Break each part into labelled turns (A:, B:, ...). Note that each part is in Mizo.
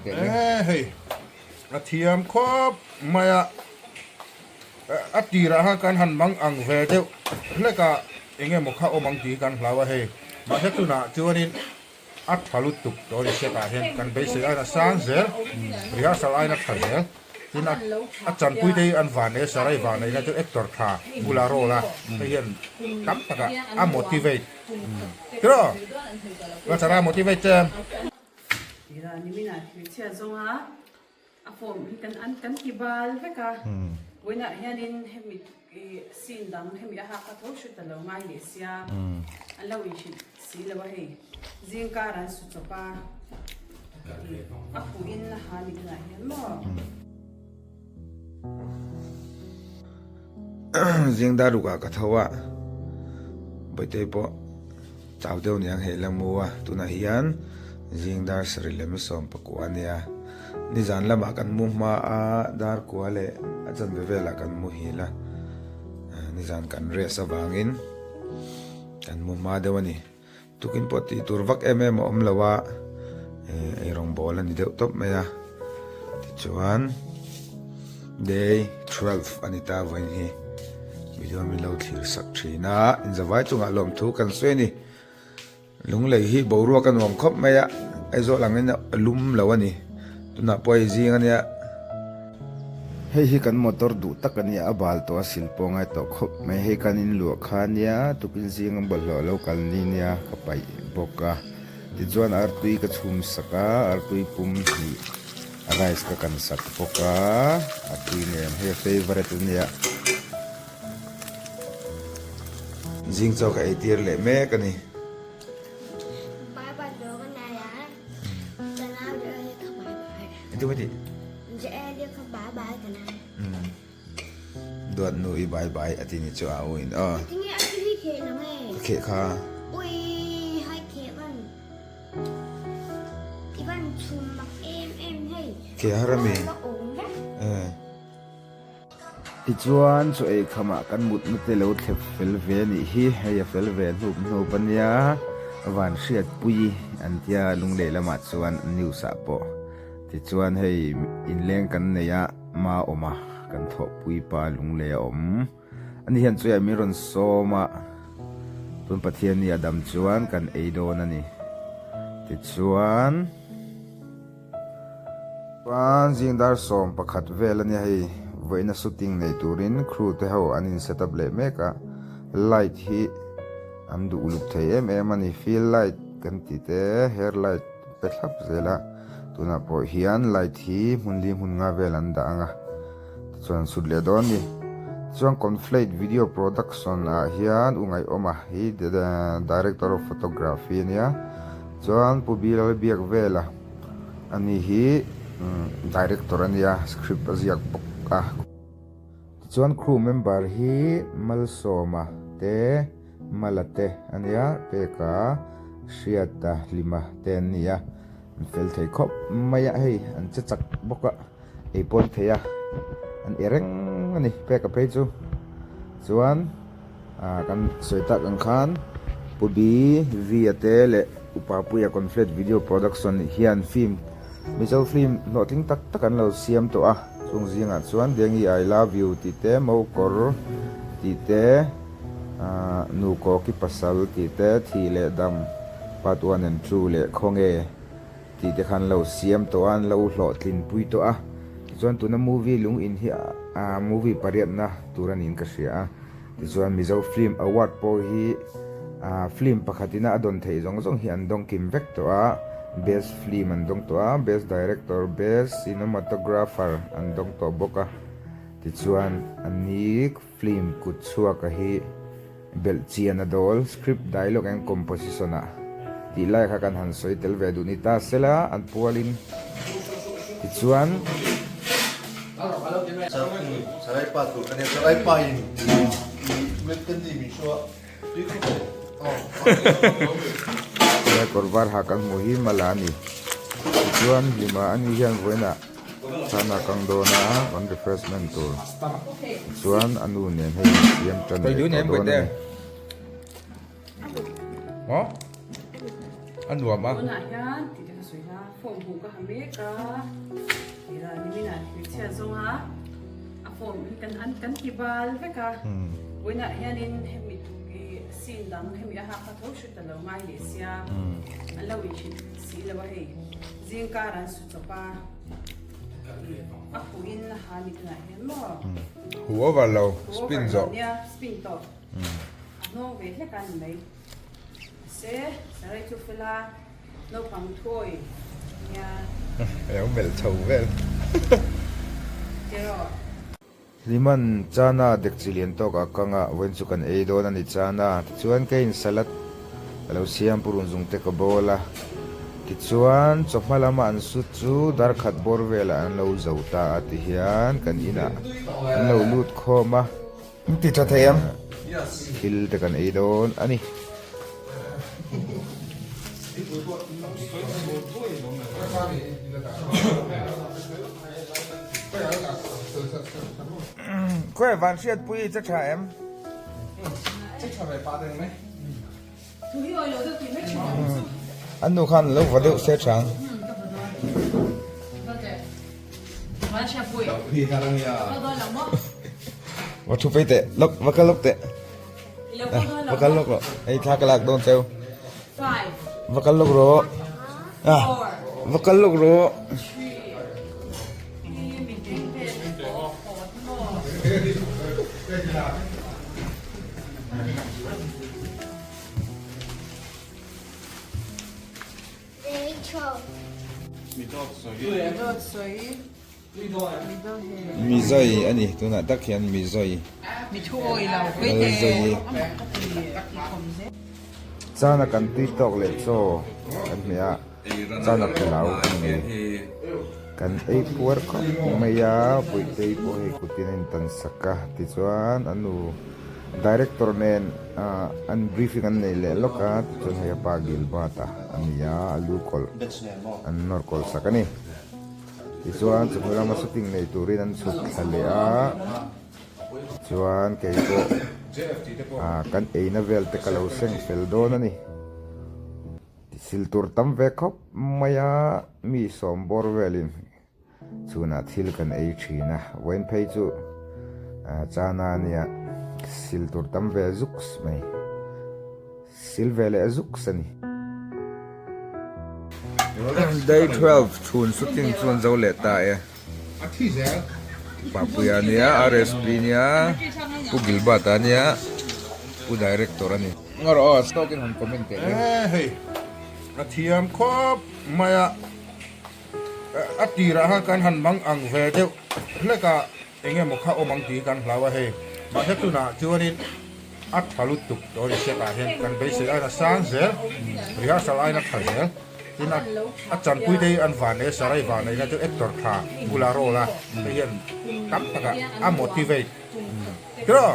A: E hei a thiam khawp mai a, a tirah khan kan han mang ang ve deuh hlek a, eng emaw kha awm ang tih hi kan hlau a hei, mahse tunah chuanin a tha lutuk tawh a ni set ah hian kan beisei aiin a sang zel, rehearsal aiin a tha zel, tin a chanpui te hi an vanei a sarai vaneihna chu actor tha bula role a hei hian tam takah a motivate tiraw Lachara motivate che em.
B: Tira nimin ah thirchhia zawnga a form hi kan an kan ti bal vek a vawiinah hianin hemi ih scene dang hemi a hak kha tho hre ta lo ngai leh sia an lo inhrilh si lo a hei zingkar an su chawp a a huh in a ha ni tunah hian maw.
C: Zing dar rukah ka tho a Bawihte pawh chau deuh niang hei la mu a tunah hian zing dar sarih leh 14 a nia nizan lamah kan mu hma a dar kua leh a chanve velah kan muhil a nizan kan rest avangin kan mu hma deuh a ni. Tukin pawh tih tur vak em em a awm lo a, eh eirawng bawl a ni deuh tawp mai a, tichuan day 12 a ni ta vawiin hi video min lo thlir sak thin a, inzavai chungah lawmthu kan sawi a ni, Lunglei hi boruak a nuam khawp mai a, Aizawl angin a lum lo a ni, tunah pawh hei zing a nia. Hei hi kan motor duh tak a nia, a bal tawh a sil pawh ngai tawh khawp mai. Hei kan in luah kha a nia, tukin zing a bawlhhlawh lo kal ni nia ka paih bawk a. Tichuan artui ka chhum sak a, artui pum hnih rice ka kan sak bawk a, a tui nen hei a favourite a nia. Zing chaw ka eitir leh mek a ni. Duat nu i bai bai a ti ni chu a u in aw. Ka kheh kha. Kheh har ami. Tichuan chu ei khamah kan mutna te lo thlep fel ve a nih hi, hei a fel ve hnup hnup a nia, van hriatpui an tia lunglei lamah chuan news ah pawh. Tichuan hei inleng kan nei a, ma awm a, kan thawhpui pa lunglei a awm. Ani hian chuiah min rawn sawm a, tun Pathianni a dam chuan kan ei dawn a ni. Tichuan. Chuan zing dar 11 vel a nia hei, vawiina shooting nei turin crew te ho an in set up leh mek a, light hi an duh uluk thei em em a ni, fill light kan tih te hair light pe thlap zel a, tunah pawh hian light hi hmun li hmun nga vel an dah ang a, tichuan an shoot leh dawn a ni. Tichuan Conflate Video Production ah hian u Ngaihawma hi director of photography a nia, chuan Pu Bilal biak vela. Ani hi director a nia, script a ziak bawk a. Tichuan crew member hi Malsawma te, Mala te a nia, Peka, Hriata, Hlima te an ni a. An fel thei khawp mai a, hei an che chak bawk a, ei pawn thei a, an e reng a ni Peka phei chu. Chuan. Kan sawi tak ang khan Pu Bi V-a te leh Upa Puia Conflate Video Production hian film Mizo film hlawhtling tak tak an lo siam tawh a, chung zingah chuan Dengi I Love You tih te, Mo Kawr tih te, Nu Kawki Pasal tih te, Thih leh Dam Part 1 and 2 leh Khawnge tih te khan lo siam tawh a, an lo hlawhtlin pui tawh a. Tichuan tuna movie lung in hi movie pariatna tur a niin ka hria a. Tichuan Mizo Film Award pawh hi film pakhatina a dawn theih zawng zawng hi an dawng kim vek tawh a, Best Film an dawng tawh a, Best Director, Best Cinematographer an dawng tawh bawk a. Tichuan an ni film kut chhuaka hi belh chian a dawl, script, dialogue and composition ah tih lai kha kan han sawi tel ve duh ni ta sela an pualin tichuan. Helai kawr var ha kan hmuh hi mala a ni. Tichuan hlima ani hian vawiinah chhana kang dawn a kan refreshment tur. Tichuan a nu nen hei an siam tan leh tawh dawn a ni.
A: A nuam a.
B: sawi a form hmuh ka ha mek a tira nimin ah hmeichhia zawnga a form hi kan an kan ti bal vek a vawiinah hianin hemi ih scene dang hemi a hak kha tho hre ta lo ngai leh sia an lo inhrilh si lo a hei zingkar an su chawp a ih a huh in a ha ni tunah hian maw
C: Hu over lo spin zawh
B: nia spin tawh a hnawng ve hlek a ni mai. Se, sarai chu fela naupang thuawi nia.
C: A lo melh chho vel.
B: Tiraw.
C: Hliman chana dek chi lian tawk a kang a, vawiin chu kan ei dawn a ni chana. Tichuan ka in salad ka lo siam purun zung te ka bawl a. Tichuan chawhma lama an sut chu dar khat bawr velah an lo zo ta a tihian kan inah an lo lut khawm a. In ti tha thei ang. Thil te kan ei dawn a ni. Khawi van hriatpui i che tha em? An nu khan lo va deuh se tha ang. Va thu phei teh lawk va kal lawk teh va kal lawk rawh hei thla ka lak dawn cheu va kal lawk rawh va kal lawk rawh. Mizoi a ni tunah tak hian Mizoi Lalzoi Chana kan tui tawk leh chaw kan hmeh a chana pilau a ni mai kan ei puar khawp mai a Puitei pawh hei kutin a intan sak a tichuan a nu Director nen an briefing an nei leh lawk a tichuan hei a pa Gilbert a a ni a a lu kawlh an nawr kawlh sak a ni. Tichuan chawhnu lama shooting nei turin an chhuk thla leh a tichuan kei pawh ah kan eina vel te ka lo seng fel dawn a ni. Sil tur tam ve khawp mai a mi sawm bawr velin Chhunah thil kan ei thin a, vawiin phei chu chana a nia, sil tur tam ve zuks mai, sil ve leh zuks a ni. Day 12 chhun shooting chu an zo leh ta e. Papuia a nia, RSP a nia, Pu Gilbert a nia, Pu Director a ni. Ngaw rawh aw, stock in han comment teh le.
A: Hei, a thiam khawp mai a. A tirah khan kan han mang ang ve deuh hlek a, eng emaw kha awm ang tih hi kan hlau a hei. Mahse tunah chuanin a tha lutuk tawh a ni setah hian kan beisei aina sang zel, rehearsal aina tha zel. Tin a chanpui te hi an vanei a, sarai vaneina chu actor tha bula role a, hei hian tam takah a motivate. Tiraw?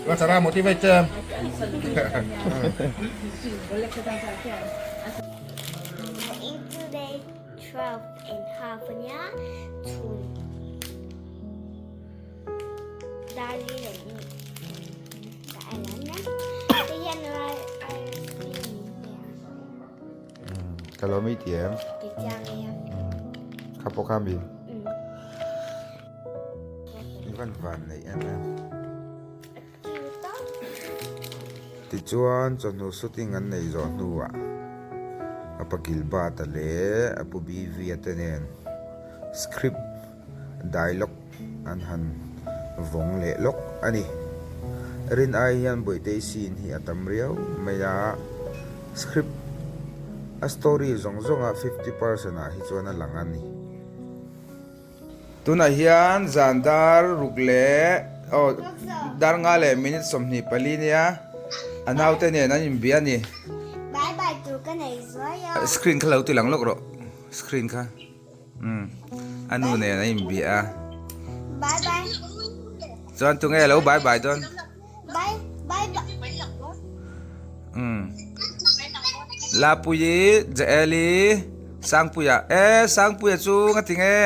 A: La chara motivate che em?
D: Today 12 and half ania chhun darli leh
C: Ka lo mi ti em? Kha pawh kha mi? I van van neih em em. Tichuan chawhnu shooting an neih zawh hnuah a pa Gilbert-a leh a pu BV-a te nen script dialogue an han vawng leh lawk a ni. Rin ai hian Bawihtei scene hi a tam riau mai a, script a story zawng zawnga 50% ah hi chuan a lang a ni. Tunah hian zan dar ruk leh aw dar nga leh minute 24 nia a naute nen an inbia a ni.
D: Bye bye tur ka nei zuai a.
C: Screen kha lo ti lang lawk rawh screen kha umm a nu nen an inbia a.
D: Bye bye.
C: Chuan tunge lo bye bye dawn.
D: Bye bye bye.
C: Umm Lapuii Jaeli Sangpuia e Sangpuia chu nga ti nge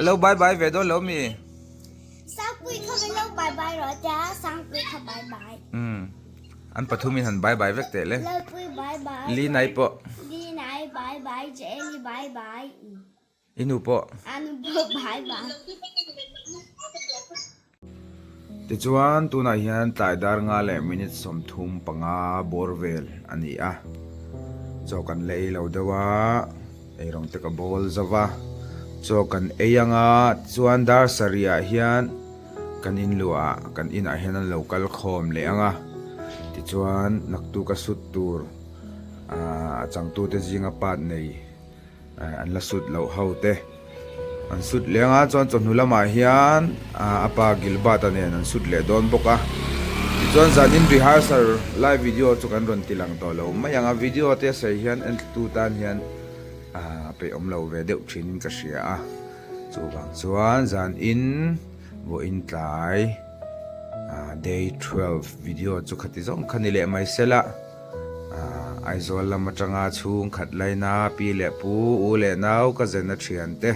C: lo bye bye ve dawn lo mi.
D: Sangpui kha ve lo bye bye rawh tia Sangpui kha bye bye.
C: Umm an pathum in han bye bye vek teh le.
D: Lalpui bye bye.
C: Linai pawh.
D: Linai. Bye bye Jaeli bye bye.
C: I nu pawh.
D: A nu pawh bye bye.
C: Tichuan tunah hian tlai dar nga leh minute 35 bawr vel a ni a, chaw kan la ei lo deuh a, eirawng te ka bawl zo va, chaw kan ei anga chuan dar sarih ah hian kan in luah ah kan inah hian an lo kal khawm leh ang a, tichuan naktuk a sut tur a changtute zinga part nei. An la sut loh ho te an sut leh anga chuan chawhnu lamah hian a pa Gilbert-a nen an sut leh dawn bawk a. Tichuan zanin rehearsal live video chu kan rawn ti lang tawh lo mai ang a, video te a sawi hian enthlatu tan hian a peihawm lo ve deuh thinin ka hria a. Chuvang chuan zanin vawiin tlai day 12 video chu khati zawng kha ni leh mai sela. Aizawl lam atanga chhung khat laina pi leh pu, u leh nau ka zena thiante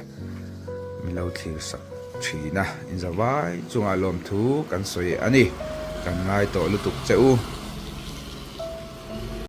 C: min lo thlir sak thin a, inzavai chungah lawmthu kan sawi a ni, kan ngai tawh lutuk che u.